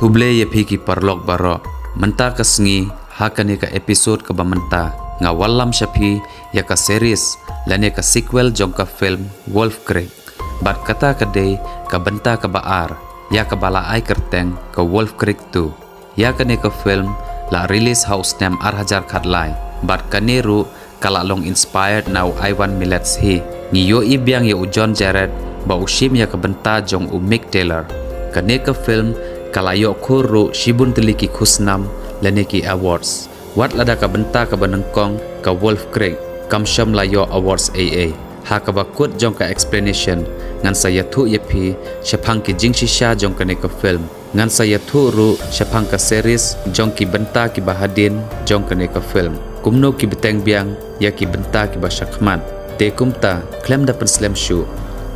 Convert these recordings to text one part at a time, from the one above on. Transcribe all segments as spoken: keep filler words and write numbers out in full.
Khublei ïa phi ki paralok baroh. Mynta ka sngi, ha kane ka episode kaba mynta, nga wallam sha phi ïa ka series lane ka sequel jong ka film Wolf Creek. Bad kata ka dei ka bynta kaba ar ïa kaba la ai kyrteng ka Wolf Creek two. Ïa kane ka film la release ha u snem ar hajar khatlai. Bad kane ruh ka la long inspired na u Ivan Miletskyi. Ngi ïohi biang ïa u John Jarratt ba u shim ïa ka bynta jong u Mick Taylor. Kane ka film ka la ïoh khur ruh shibun tylli ki khusnam lane ki awards. Wat lada ka bynta kaba nyngkong ka Wolf Creek kam shym la ïoh awards ei ei. Ha kaba kut jong ka explanation, ngan sa ïathuh ïa phi shaphang ki jingshisha jong kane ka film. Ngan sa ïathuh ruh shaphang ka series jong ki bynta kiba hadien jong kane ka film. Kumno ki bteng biang ïa ki bynta kiba shakhmat. Te kumta, khlem da pynslem shuh,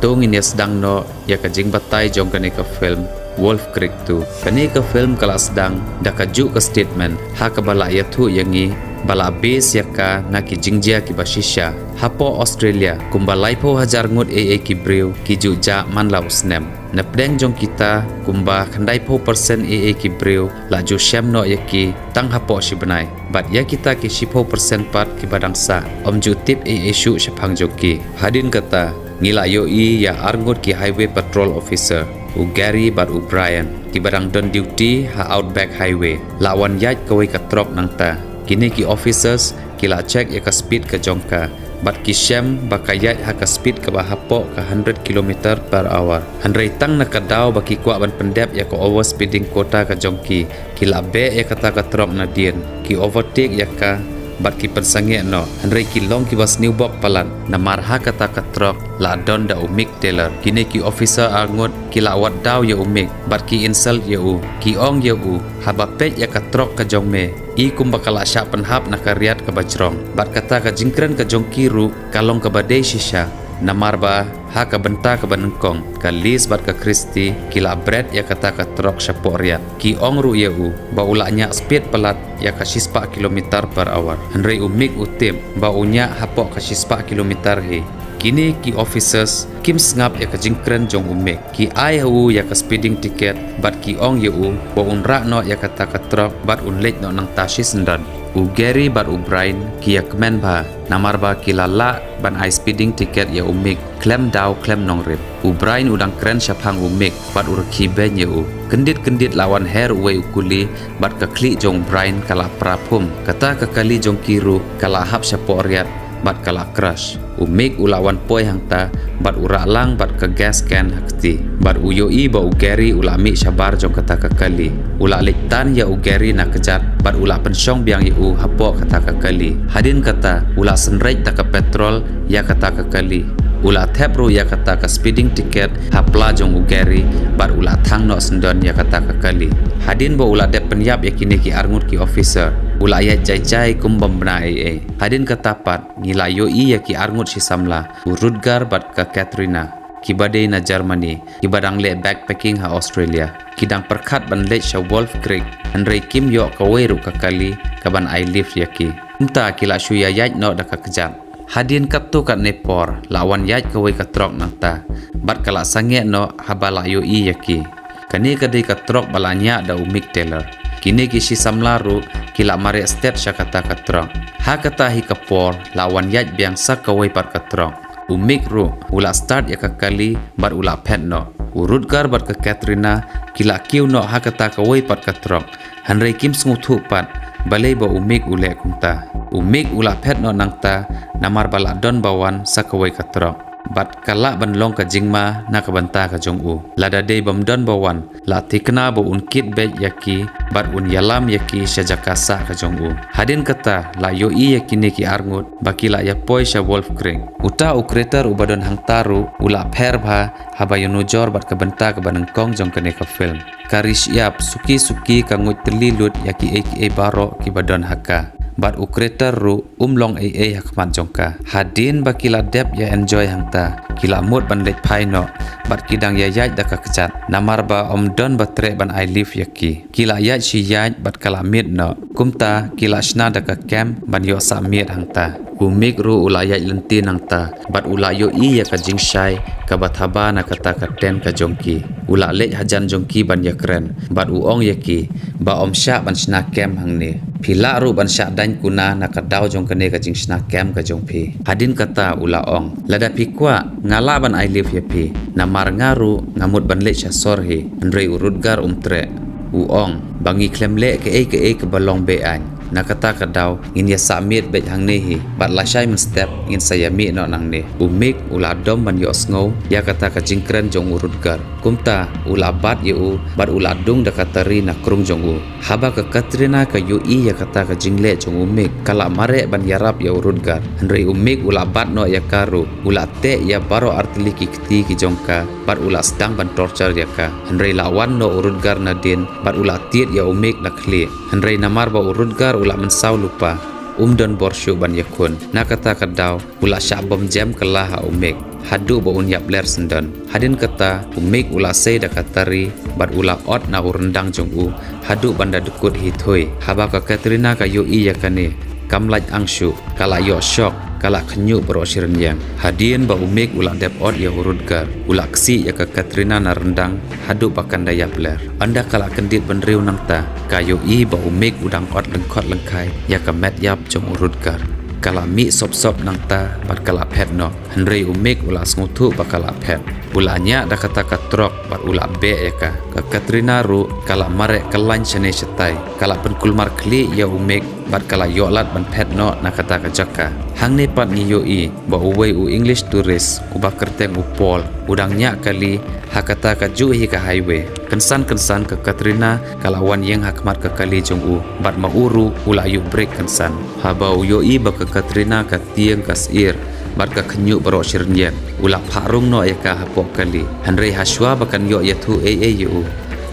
to ngin ïa sdang noh ïa ka jingbatai jong kane ka film Wolf Creek two. Kane ka film ka la sdang da kajuh ka statement ha kaba la ïathuh ïa ngi ba la base ïa ka na ki jingjia kiba shisha. Hapoh Australia, kumba laiphew hajar ngut ei ei ki briew ki ju jah man la u snem. Na pdeng jong kita, kumba khyndaiphew percent ei ei ki briew la ju shem noh ïa ki tang hapoh shi bnai. Bad ïa kita ki shiphew percent pat kiba dang sah, ym ju tip ei ei shuh shaphang jong ki. Hadien kata, ngi la ïohi ïa arngut ki highway patrol officer, u Gary bad u Brian, kiba dang don duty ha Outback Highway. La wan ïaid kawei ka trok nangta. Kine ki officers ki la check ïa ka speed ka jong ka. Bad ki shem ba ka ïaid ha ka speed kaba hapoh ka hundred kilometer per hour. Hynrei tang na ka daw ba ki kwah ban pyndep ïa ka overspeeding quota ka jong ki, ki la beh ïa kata ka trok nadien, ki overtake ïa ka, bad ki pynsangeh noh, hynrei ki long kiba sniew bok palat, namar ha kata ka trok la don da u Mick Taylor. Kine ki officer arngut ki la wad daw ïa u Mick, bad ki insult ïa u, ki ong ïa u, haba peit ïa ka trok ka jong me, i kumba ka la shah pynhap na ka riat kaba jrong. Bad kata ka jingkren ka jong ki ruh ka long kaba dei shisha, namar ba ha ka bynta kaba nyngkong, ka Liz bad ka Christy ki la bret ïa kata ka trok shapoh riat. Ki ong ruh ïa u ba u la ñiah speed palat ïa ka shispah kilometer per hour. Hynrei u Mick u tip ba u ñiah hapoh ka shispah kilometer hi. Kine ki officers kim sngap ïa ka jingkren jong u Mick. Ki ai ha u ïa ka speeding ticket bad ki ong ïa u ba un rah noh ïa kata ka trok bad un leit noh nangta shisyndon. U Gary bad u Brian ki ïa kmen bha namar ba ki la lah ban ai speeding ticket ïa u Mick khlem daw khlem nongrim. U Brian u dang kren shaphang u Mick bad u rkhie beiñ ïa u. Kyndit kyndit la wan her uwei u kuli bad ka khlieh jong u Brian ka la pra phum. Kata ka kali jong ki ruh ka la hap shapoh riat bad ka la crash. U Mick u la wan poi hangta bad u rah lang bad ka gas can ha kti. Bad u ïohi ba u Gary u la mih shabar jong kata ka kali. U la leit tan ïa u Gary na kjat bad u la pynshong biang ïa u hapoh kata ka kali. Hadien kata u la synreit da ka petrol ïa kata ka kali. U la thep ruh ïa kata ka speeding ticket ha pla jong u Gary bad u la thang noh syndon ïa kata ka kali. Hadien ba u la dep pynïap ïa kine ki arngut ki officer, u la ïaid jai jai kum bym bna ei ei. Hadien kata pat ngi la ïohi ïa ki arngut shi samla, u Rutger bad ka Katrina, kiba dei na Germany, kiba dang leh backpacking ha Australia. Ki dang pyrkhat ban leit sha Wolf Creek, hynrei kim ïoh kawei ruh ka kali kaban ai lift ïa ki. Kumta ki la shu ïaid noh da ka kjat. Hadien katto katne por la wan ïaid kawei ka trok nangta bad ka la sangeh noh haba la ïohi ïa ki. Kane ka dei ka trok ba la ñiah da u Mick Taylor. Kine ki shi samla ruh ki la mareh stet sha kata ka trok. Ha kata hi ka por la wan ïaid biang sa kawei pat ka trok. U Mick ruh u la start ïa ka kali bad u la phet noh. U Rutger bad ka Katrina ki la kiew noh ha kata kawei pat ka trok. Hynrei kim sngewthuh pat balei ba u Mick u leh kumta. U Mick u la phet noh nangta namar ba la don ba wan sa kawei ka trok. Bad ka lah ban long ka jingma na ka bynta ka jong u. Lada dei bym don ba wan, la thikna ba un kit beit ïa ki bad un ïalam ïa ki sha jaka sah ka jong u. Hadien kata la ïohi ïa kine ki arngut ba ki la ïa poi sha Wolf Creek. Uta u creator uba don hangta ruh u la pher bha haba ïanujor bad ka bynta kaba nyngkong jong kane ka film. Ka ri shyiap suki suki ka nguid tylli lut ïa kiei kiei baroh kiba don ha ka. Bad u Kreter ruh um long ei ei ha khmat jong ka. Hadien ba ki la dep ïa enjoy hangta, ki la mut ban leit phai noh, bad ki dang ïa ïaid da ka kjat. Namar ba ym don ba treh ban ai lift ïa ki. Ki la ïaid shi ïaid bad ka la miet noh. Kumta ki la shna da ka kem ban ïoh sah miet hangta. U Mik ruh u la ïaid lynti nangta, bad u la ïohi ïa ka jingshai kaba thaba na kata ka tent ka jong ki. U la leit hajan jong ki ban ïakren, bad u ong ïa ki ba ym shah ban shna kem hangne. Phi lah ruh ban shah daiñ kuna na ka daw jong kane ka jingshna kem ka jong phi. Hadien kata u la ong, lada phi kwah, nga lah ban ai lift ïa phi. Namar nga ruh nga mut ban leit sha sor hi. Hynrei u Rutger um treh. U ong ba ngi khlem leh kaei kaei kaba long be-aiñ. Na kata ka daw ngin ïa sah miet beit hangne hi, bad lashai mynstep ngin sa ïa mih noh nangne. U Mik u la dom ban ïohsngew ïa kata ka jingkren jong u Rutger. Kumta u la bat ïa u, bad u la dung da ka tari na krung jong u. Haba ka Katrina ka ïohi ïa kata ka jingleh jong u Mik, ka la mareh ban ïarap ïa u Rutger. Hynrei u Mik u la bat noh ïa ka ruh. U la teh ïa baroh artylli ki kti ki jong ka, bad u la sdang ban torture ïa ka. Hynrei la wan noh u Rutger nadien, bad u la tied ïa u Mik na khlieh. Hynrei namar ba u Rutger u la mynsaw lypa, um don bor shuh ban ïakhun. Na kata ka daw u la shah bom jem kylla ha u Mik, haduh ba un ïapler syndon. Hadien kata u Mik u la sei da ka tari, bad u la ot na u ryndang jong u, haduh ban da dkut hi thui. Haba ka Katrina ka ïohi ïa kane, kam lait ang shuh, ka la ïoh shok, ka la khynñiuh baroh shi rynïeng. Hadien ba u Mik u la dep ot ïa u Rutger, u la ksih ïa ka Katrina na ryndang, haduh ba kan da ïapler. Ynda ka la kyndit bynriew nangta, ka ïohi ba u Mik u dang ot lyngkhot lyngkhai ïa ka met ïap jong u Rutger. Ka la mih sop sop nangta, bad ka la phet noh. Hynrei u Mik u la sngewthuh ba ka la phet. U la ñiah da kata ka trok, bad u la beh ïa ka. Ka Katrina ruh ka la mareh kyllaiñ shane shatai. Ka la pynkulmar khlieh ïa u Mik, bad ka la ïoh lad ban phet noh na kata ka jaka. Hangne pat ngi ïohi ba uwei u English tourist uba kyrteng u Paul u dang ñiah kali ha kata kajuh hi ka highway. Kynsan kynsan ka Katrina ka la wan ïeng ha khmat ka kali jong u, bad ma u ruh u la ïuh brake kynsan. Haba u ïohi ba ka Katrina ka tieng ka syier, bad ka khynñiuh baroh shi rynïeng, u la phah rung noh ïa ka hapoh kali. Hynrei hashwa ba kan ïoh ïathuh ei ei ïa u,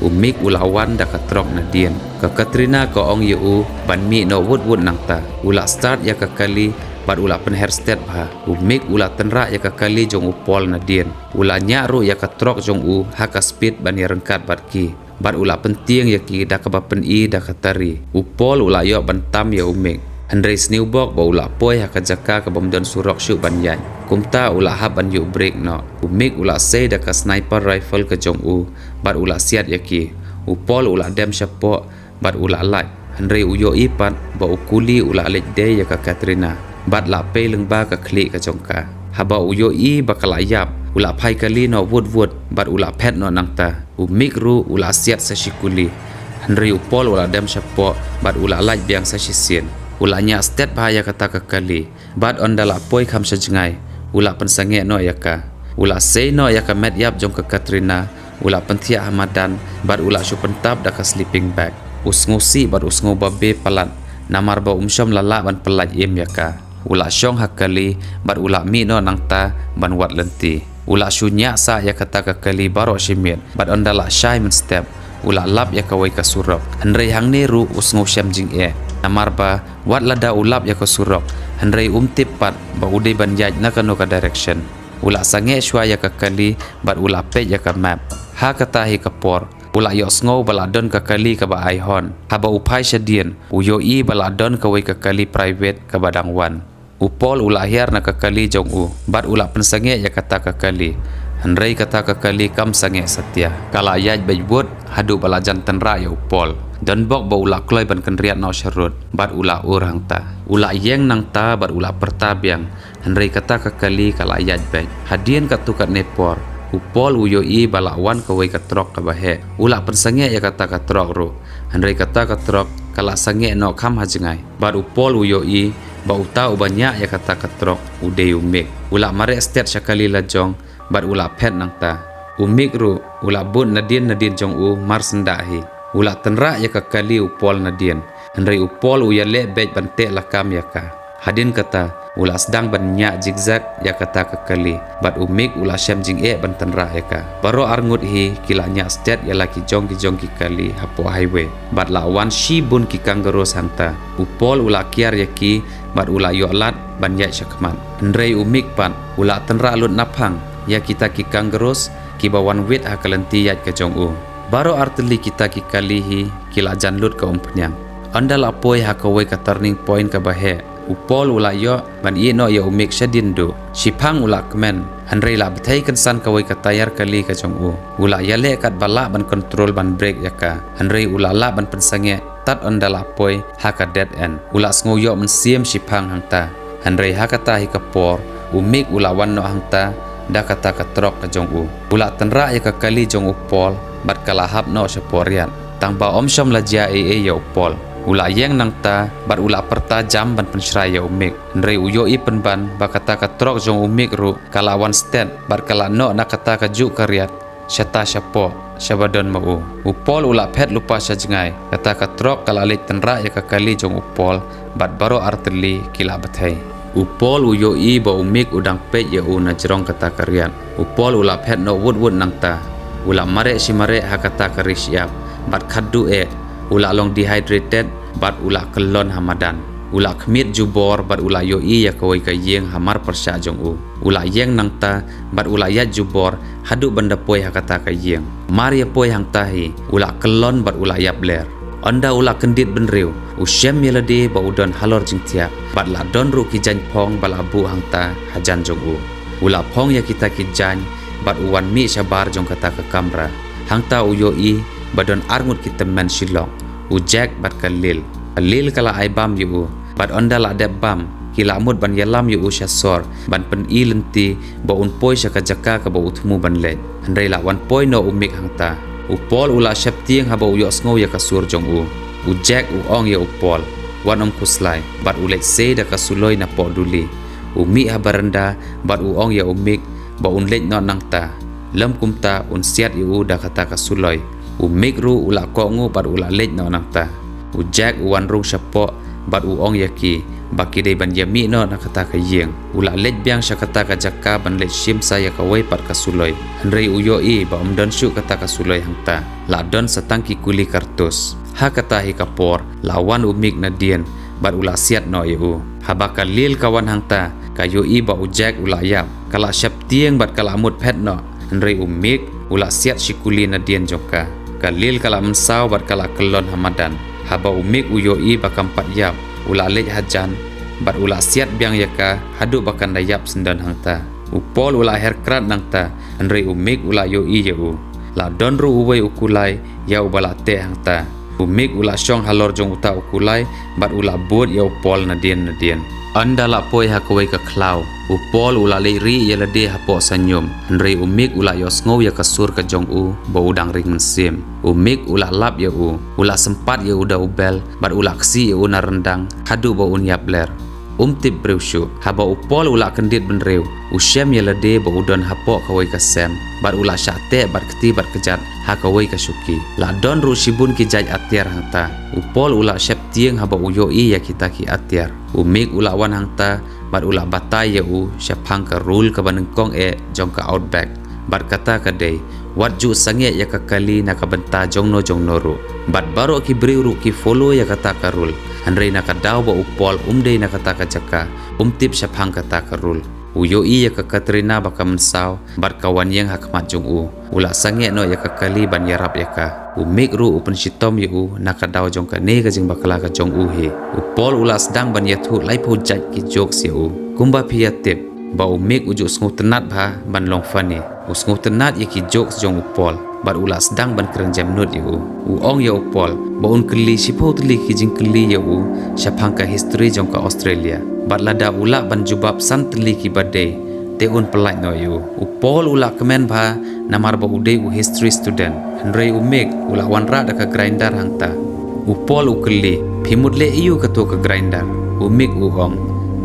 u Mik u la wan da ka trok nadien. Ka Katrina ka ong ïa u ban mih noh wut wut nangta. U la start ïa ka kali, bad u la pynher stet bha. U Mik u la tynrah ïa ka kali jong u Paul nadien. U la ñiah ruh ïa ka trok jong u ha ka speed ban ïaryngkat bad ki. Bad u la pyntieng ïa ki da kaba pyni da ka tari. U Paul u la ïoh ban tam ïa u Mik. Hynrei sniewbok ba u la poi ha ka jaka kabym don surok shuh ban ïaid. Kumta u la hap ban ïuh brake noh. U Mik u la sei da ka sniper rifle ka jong u, bad u la siat ïa ki. U Paul u la dem shapoh, bad u la lait. Hynrei u ïohi pat ba u kuli u la leit dei ïa ka Katrina, bad la pei lyngba ka khlieh ka jong ka. Haba u ïohi ba ka la ïap, u la phai kali noh wut wut, bad u la phet noh nangta. U Mik ruh u la siat sa shi kuli. Hynrei u Paul u la dem shapoh, bad u la lait biang sa shisien. U la ñiah stet bha ïa kata ka kali. Bad ynda la poi kham sha jngai, u la pynsangeh noh ïa ka. U la sei noh ïa ka met ïap jong ka Katrina, u la pynthiah ha madan, bad u la shu pyntap da ka sleeping bag. U sngewsih bad u sngew babe palat, namar ba um shym la lah ban pyllait im ïa ka. U la shong ha kali, bad u la mih noh nangta ban wad lynti. U la shu ñiah sah ïa kata ka kali baroh shi miet, bad ynda la shai mynstep, u la lap ïa kawei ka surok. Hynrei hangne ruh u sngew shem jingeh. Namar ba, wat lada u lap ïa ka surok, hynrei um tip pat ba u dei ban ïaid na kano ka direction. U la sangeh shuwa ïa ka kali, bad u la peit ïa ka map. Ha kata hi ka por, u la ïohsngew ba la don ka kali kaba ai hon. Haba u phai shadien, u ïohi ba la don kawei ka kali private kaba dang wan. U Paul u la hiar na ka kali jong u, bad u la pynsangeh ïa kata ka kali. Hynrei kata ka kali kam sangeh satia. Ka la ïaid beit wut, haduh ba la jan tynrah ïa u Paul. Donbok ba u la kloi ban kynriat noh sharud, bad u la ur hangta. U la ïeng nangta, bad u la pyrta biang. Hynrei kata ka kali ka la ïaid beit. Hadien katto katne por, u Paul u ïohi ba la wan kawei ka trok kaba heh. U la pynsangeh ïa kata ka trok ruh. Hynrei kata ka trok, ka la sangeh noh kham ha jngai. Bad u Paul u ïohi, ba uta uba ñiah ïa kata ka trok, u dei u Mik. U la mareh stet sha kali lajong, bad u la phet nangta. U Mik ruh, u la bud nadien nadien jong u, mar syndah hi. U la tynrah ïa ka kali u Paul nadien. Hynrei u Paul u ïaleh beit ban teh lakam ïa ka. Hadien kata, u la sdang ban ñiah zigzag ïa kata ka kali, bad u Mick u la shem jingeh ban tynrah ïa ka. Baroh arngut hi ki la ñiah stet ïa la ki jong ki jong ki kali hapoh highway, bad la wan shibun ki kangaroos hangta. U Paul u la kiar ïa ki bad u la ïoh lad ban ïaid shakhmat. Hynrei u Mick pat u la tynrah lut naphang ïa kita ki kangaroos kiba wan wit ha ka lynti ïaid ka jong u. Baroh artylli kita ki kali hi ki la jan lut ka umphniang. Ynda la poi ha kawei ka turning point kaba heh, u Paul u la ïoh ban ïeh noh ïa u Mick shadien duh. Shiphang u la kmen, hynrei la bthei kynsan kawei ka tayar kali ka jong u. U la ïaleh katba lah ban kontrol ban brake ïa ka, hynrei u la lah ban pynsangeh tad ynda la poi ha ka dead end. U la sngew ïoh mynsiem shiphang hangta. Hynrei ha kata hi ka por, u Mick u la wan noh hangta da kata ka trok ka jong u. U la tynrah ïa ka kali jong u Paul bad ka la hap noh shapoh riat. Tang ba ym shym la jia ei ei ïa u Paul. U la ïeng nangta bad u la pyrta jam ban pynshrai ïa u Mick. Hynrei u ïohi pynban ba kata ka trok jong u Mick ruh ka la wan stet bad ka la noh na kata kajuh ka riat shata shapoh shaba don ma u. U Paul u la phet lypa sha jngai. Kata ka trok ka la leit tynrah ïa ka kali jong u Paul bad baroh artylli ki la bthei. U Paul u ïohi ba u Mick u dang peit ïa u na jrong kata ka riat. U Paul u la phet noh wut wut nangta. U la mareh shi mareh ha kata ka ri shyiap bad khadduh eh u la long dehydrated bad u la kyllon ha madan. U la khmied jubor bad u la ïohi ïa kawei ka ïing hamar pyrshah jong u. U la ïeng nangta bad u la ïaid jubor haduh ban da poi ha kata ka ïing. Mar ïa poi hangta hi, u la kyllon bad u la ïap ler. Ynda u la kyndit bynriew, u shem ïa lade ba u don halor jingthiah bad la don ruh ki jaiñ phong ba la buh hangta hajan jong u. U la phong ïa kita ki jaiñ bad u wan mih shabar jong kata ka kamra. Hangta u ïohi ba don arngut ki tymmen shilok, u Jack bad ka Lil. Ka Lil ka la ai bam ïa u bad ynda la dep bam, ki la mut ban ïalam ïa u sha sor ban pyni lynti ba un poi sha ka jaka kaba u thmu ban leit. Hynrei la wan poi noh u Mick hangta. U Paul u la sheptieng haba u ïohsngew ïa ka sur jong u. U Jack u ong ïa u Paul, wan ym khuslai, bad u leit sei da ka suloi napoh duli. U mih ha baranda bad u ong ïa u Mick ba un leit noh nangta. Lym kumta un siat ïa u da kata ka suloi. U Mick ruh u la kohnguh bad u la leit noh nangta. U Jack u wan rung shapoh bad u ong ïa ki ba ki dei ban ïamih noh na kata ka ïing. U la leit biang sha kata ka jaka ban leit shim sa ïa kawei pat ka suloi. Hynrei u ïohi ba ym don shuh kata ka suloi hangta. La don sa tang ki kuli kartus. Ha kata hi ka por, la wan u Mick nadien bad u la siat noh ïa u. Haba ka Lil ka wan hangta, ka ïohi ba u Jack u la ïap. Ka la sheptieng bad ka la mut phet noh. Hynrei u Mick u la siat shi kuli nadien jong ka. Ka Lil ka la mynsaw bad ka la kyllon ha madan. Haba u Mick u ïohi ba kam pat ïap, u la leit hajan bad u la siat biang ïa ka haduh ba kan da ïap syndon hangta. U Paul u la her krad nangta, hynrei u Mick u la ïohi ïa u. La don ruh uwei u kulai ïa uba la teh hangta. U Mick u la shong halor jong uta u kulai bad u la bud ïa u Paul nadien nadien. Ynda la poi ha kawei ka khlaw, u Paul u la leit rieh ïa lade hapoh sanium. Hynrei u Mick u la ïohsngew ïa ka sur ka jong u ba u dang ring mynsiem. U Mick u la lap ïa u, u la sympat ïa u da u bel bad u la ksih ïa u na ryndang haduh ba un ïap ler. Um tip briew shuh. Haba u Paul u la kyndit bynriew, u shem ïa lade ba u don hapoh kawei ka sem bad u la shah teh bad kti bad kjat ha kawei ka shuki. La don ruh shibun ki jait atiar hangta. U Paul u la sheptieng haba u ïohi ïa kita ki atiar. U Mick u la wan hangta bad u la batai ïa u shaphang ka rul kaba nyngkong eh jong ka Outback. Bad kata ka dei, wat ju sangeh ïa ka kali na ka bynta jongno jongno ruh. Bad baroh ki briew ruh ki follow ïa kata ka rul. Hynrei na ka daw ba u Paul um dei na kata ka jaka, um tip shaphang kata ka rul. U ïohi ïa ka Katrina ba ka mynsaw bad ka wan ïeng ha khmat jong u. U la sangeh noh ïa ka kali ban ïarap ïa ka. U Mick ruh u pynshitom ïa u na ka daw jong kane ka jingbakla ka jong u hi. U Paul u la sdang ban ïathuh laiphew jait ki jokes ïa u. Kumba phi ïa tip ba u Mick u ju sngewtynnat bha ban long funny. U sngewtynnat ïa ki jokes jong u Paul bad u la sdang ban kren jemnud ïa u. U ong ïa u Paul ba un kylli shiphew tylli ki jingkylli ïa u shaphang ka history jong ka Australia. Bad lada u lah ban jubab san tylli kiba dei, te un pyllait noh ïa u. U Paul u la kmen bha namar ba u dei u history student. Hynrei u Mick u la wanrah da ka grinder hangta. U Paul u kylli, phi mut leh aïu kato ka grinder? U Mick u ong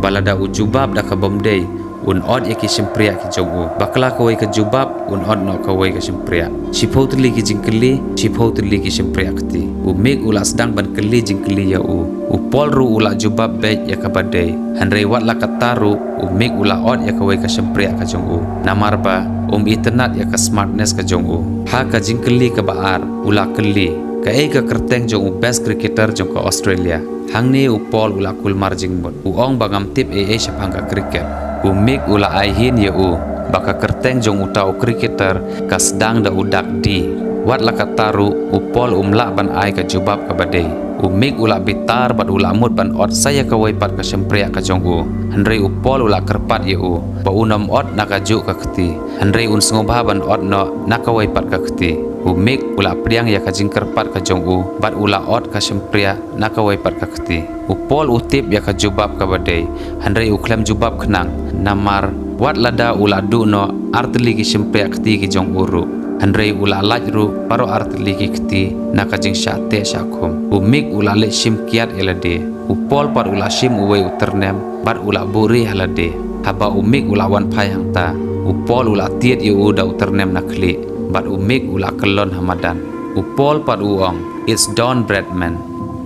ba lada u jubab da ka bym dei, Un ot ïa ki shympriah ki jong u. Bakla kawei ka jubab, un ot noh kawei ka shympriah. Shiphew tylli ki jingkylli, shiphew tylli ki shympriah kti. U Mick u la sdang ban kylli jingkylli ïa u. U Paul ruh u la jubab beit ïa kaba dei. Hynrei wat la katta ruh, u Mick u la ot ïa kawei ka shympriah ka jong u. Namar ba, um itynnad ïa ka smartness ka jong u. Ha ka jingkylli kaba ar, u la kylli. Kaei ka kyrteng jong u best cricketer jong ka Australia. Hangne u Paul u la kulmar jingmut. U ong ba ngam tip ei ei shaphang ka cricket. U Mick u la ai hint ïa u. Ba ka kyrteng jong uta u cricketer, ka sdang da u dak D. Wat la katta ruh, u Paul um lah ban ai ka jubab kaba dei. U Mick u la bitar bad u la mut ban ot sa ïa kawei pat ka shympriah ka jong u. Hynrei u Paul u la kyrpad ïa u. Ba un ym ot na kajuh ka kti. Hynrei un sngewbha ban ot noh na kawei pat ka kti. U Mick u la pdiang ïa ka jingkyrpad ka jong u. Bad u la ot ka shympriah na kawei pat ka kti. U Paul u tip ïa ka jubab kaba dei. Hynrei u khlem jubab khnang. Namar, wat lada u la duh noh, ar tylli ki shympriah kti ki jong u ruh. Hynrei u la lait ruh, baroh ar tylli ki kti, na ka jingshah teh shah khum. U Mick u la leit shim kiad ïa lade. U Paul pat u la shim uwei u tyrnem, bad u la buhrieh ha lade. Haba u Mick u la wan phai hangta. U Paul u la tied ïa u da u tyrnem na khlieh. Bad u Mick u la kyllon ha madan. U Paul pat u ong, "It's done, Bradman."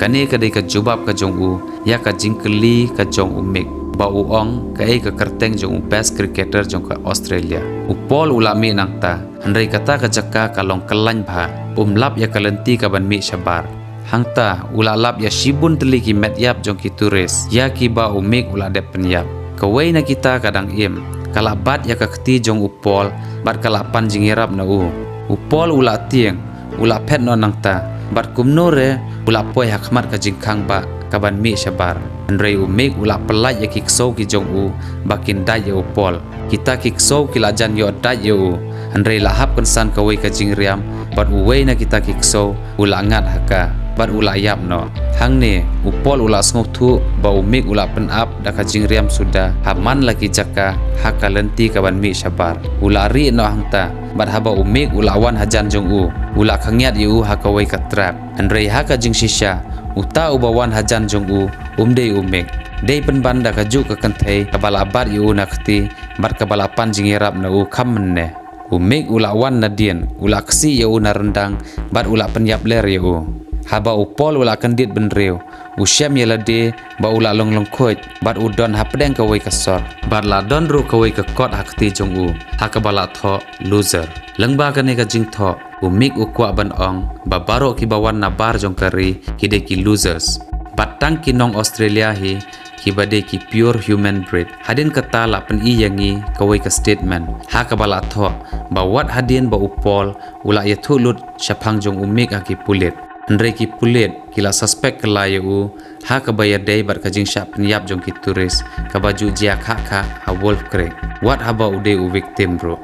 Kane ka dei ka jubab ka jong u, ïa ka jingkylli ka jong u Mick. Ba u ong, kaei ka kyrteng jong u best cricketer jong ka Australia. U Paul u la mih nangta, hynrei kata ka jaka ka long kyllain bha. Um lap ïa ka lynti kaban mih shabar. Hangta, u la lap ïa shibun tylli ki met ïap jong ki tourist. Ïa kiba u Mick u la dep pynïap. Kawei na kita ka dang im. Ka la bat ïa ka kti jong u Paul, bad ka la pan jingïarap na u. U Paul u la tieng, u la phet noh nangta. Bad kumno re, u la poi ha khmat ka jingkhang ba, kaban mih shabar. Hynrei u Mick u la pyllait ïa ki ksew ki jong u, ba kin dait ïa u Paul. Kita ki ksew ki la jan ïoh dait ïa u. Hynrei la hap kynsan kawei ka jingriam, bad uwei na kita ki ksew, u la ngat ha ka. Bad u la ïap noh. Hangne, u Paul u la sngewthuh, ba u Mick u la pynap, da ka jingriam suda, ha man la ki jaka, ha ka lynti kaban mih shabar. U la rieh noh hangta, bad haba u Mick u la wan hajan jong u. U la khyndiat ïa u ha kawei ka trap. Hynrei ha ka jingshisha, uta uba wan hajan jong u, um dei u Mick. Dei pynban da kajuh ka kynthei, kaba la bat ïa u na kti, bad kaba la pan jingïarap na u kham mynne. U Mick u la wan nadien, u la ksih ïa u na ryndang, bad u la pynïap ler ïa u. Haba u Paul u la kyndit bynriew, u shem ïa lade, ba u la long lyngkhuid, bad u don hapdeng kawei ka sor. Bad la don ruh kawei ka kot ha kti jong u, ha kaba la thoh, "Loser." Lyngba kane ka jingthoh, u Mick u kwah ban ong, ba baroh kiba wan na bar jong ka ri, ki dei ki losers. Bad tang ki nong Australia hi, kiba dei ki pure human breed. Hadien kata la pyni ïa ngi kawei ka statement. Ha kaba la thoh, ba wat hadien ba u Paul, u la ïathuh lut shaphang jong u Mick ha ki pulit. Hynrei ki pulit, ki la suspect kylla ïa u, ha kaba ïadei bad ka jingshah pynïap jong ki tourist, kaba ju jia khah khah ha Wolf Creek. Wat haba u dei u victim ruh.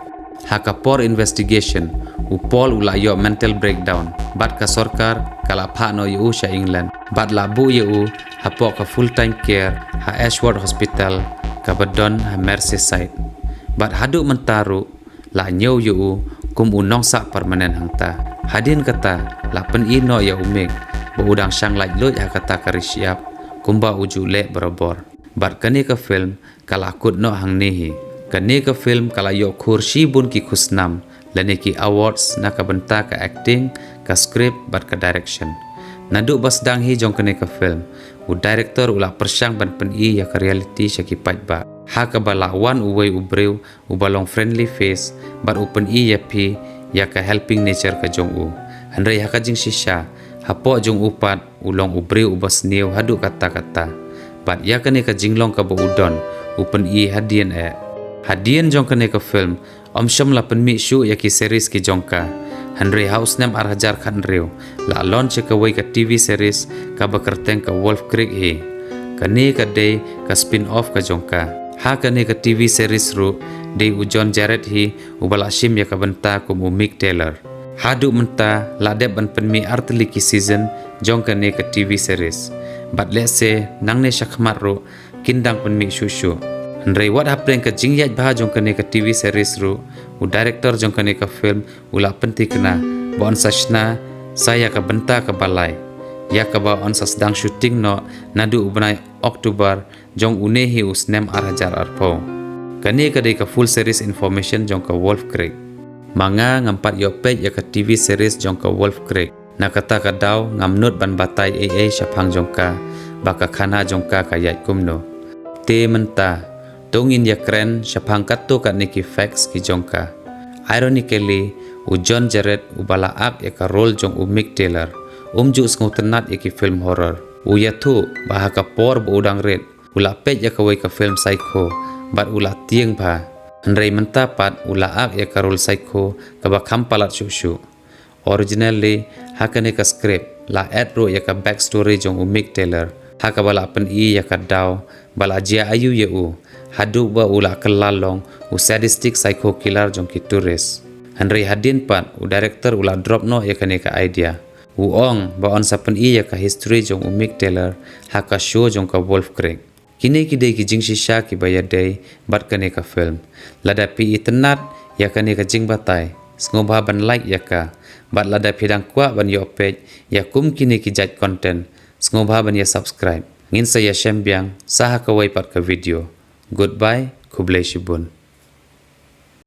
Ha ka por investigation, u Paul u la ïoh mental breakdown. Bad ka sorkar, ka la phah noh ïa u sha England. Bad la buh ïa u, hapoh ka full time care, ha Ashford Hospital, kaba don ha Merseyside. Bad haduh mynta ruh, la ñiew ïa u, kum u nongsah permanent hangta. Hadien kata, la pyni noh ïa u Mick, ba u dang shang laitluid ha kata ka ri shyiap, kumba u ju leh barabor. Bad kane ka film, ka la kut noh hangne hi. Kane ka film ka la ïoh khur shibun ki khusnam, lane ki awards na ka bynta ka acting, ka script, bad ka direction. Naduh ba sdang hi jong kane ka film, u director u la pyrshang ban pyni ïa ka reality sha ki paidbah. Ha kaba la wan uwei u briew, uba long friendly face, bad u pyni ïa phi, ïa ka helping nature ka jong u. Hynrei ha ka jingshisha, hapoh jong u pat, u long u briew uba sniew haduh katta katta. Bad ïa kane ka jinglong kaba u don, u pyni hadien eh. Hadien jong kane ka film, ym shym la pynmih shuh ïa ki series ki jong ka. Hynrei ha u snem ar hajar khathynriew, la launch ïa kawei ka T V series, kaba kyrteng ka Wolf Creek hi. Kane ka dei ka spin-off ka jong ka. Ha kane ka T V series ruh, dei u John Jarratt hi, uba la shim ïa ka bynta kum u Mick Taylor. Haduh mynta, la dep ban pynmih artylli ki season, jong kane ka T V series. Bad lehse, nangne shakhmat ruh, kin dang pynmih shuh shuh. Hynrei wat hapdeng ka jingïaid bha jong kane ka T V series ruh, u director jong kane ka film, u la pynthikna, ba yn sa shna, sa ïa ka bynta kaba lai. Ïa kaba yn sa sdang shooting noh, naduh u bnai October, jong une hi u snem ar hajar arphew. Kane ka dei ka full series information jong ka Wolf Creek. Ma nga ngam pat ïoh peit ïa ka T V series jong ka Wolf Creek. Na kata ka daw ngam nud ban batai ei ei shaphang jong ka, ba ka khana jong ka ka ïaid kumno. Te mynta, to ngin ïakren shaphang katto katne ki facts ki jong ka. Ironically, u John Jarratt uba la ak ïa ka role jong u Mick Taylor, um ju sngewtynnat ïa ki film horror. U ïathuh ba ha ka por ba u dang rit, u la peit ïa kawei ka film Psycho, bad u la tieng bha. Hynrei mynta pat u la ak ïa ka role Psycho kaba kham palat shuh shuh. Originally, ha kane ka script, la add ruh ïa ka backstory jong u Mick Taylor, ha kaba la pyni ïa ka daw ba la jia aïu ïa u, haduh ba u la kylla long u sadistic psycho killer jong ki tourist. Hynrei hadien pat, u director u la drop noh ïa kane ka idea. U ong ba un sa pyni ïa ka history jong u Mick Taylor ha ka show jong ka Wolf Creek. Kine ki dei ki jingshisha kiba ïadei bad kane ka film. Lada phi itynnat ïa kane ka jingbatai, sngewbha ban like ïa ka. Bad lada phi dang kwah ban ïoh peit ïa kum kine ki jait content, sngewbha ban ïa subscribe. Ngin sa ïashem biang sa ha kawei pat ka video. Goodbye, khublei shibun.